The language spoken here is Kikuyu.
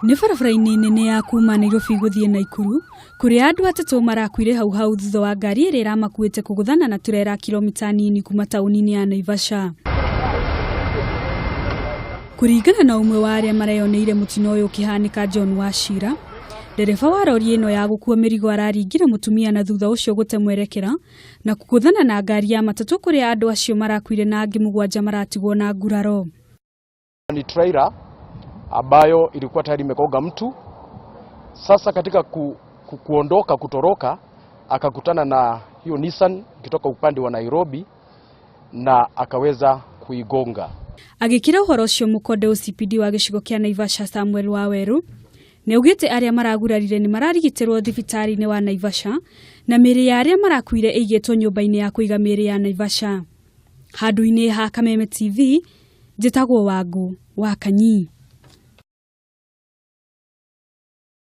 Nĩ barabara-inĩ nene ya kuma Nairobi gũthiĩ Naikuru kũrĩa andũ atatũ marakuire hau hau thutha wa ngari ĩrĩa ĩramakuĩte kũgũthana na turera kilomita nini kuma taũni-inĩ ya Naivasha. Kũringana na ũmwe wa arĩa mareyoneire mũtino ũyũ ũkĩhanĩka John Wachira, ndereba wa rori ĩno ya gũkua mĩrigo araringire mũtumia na thutha ũcio gũte mwerekera na kũgũthana na ngari ya matatũ kũrĩa andũ acio marakuire na angĩ mũgwanja maratigwo na nguraro. Ni trailer ambayo ilikuwa tayari imegonga mtu. Sasa katika kuondoka kutoroka, akakutana na hiyo Nissan ikitoka upande wa Nairobi na akaweza kuigonga. Agĩkĩra ũhoro ũcio mũkonde OCPD wa gĩcigo kĩa Naivasha Samuel Waweru nĩ augĩte arĩa maragurarire nĩ mararigitĩrwo thibitarĩ-inĩ wa Naivasha na mĩĩrĩ ya arĩa marakuire ĩigĩtwo nyũmba-inĩ ya kũiga mĩĩrĩ ya Naivasha. Handũ-inĩ ha Kameme TV, njĩtagwo Wangũ wa Kanyi.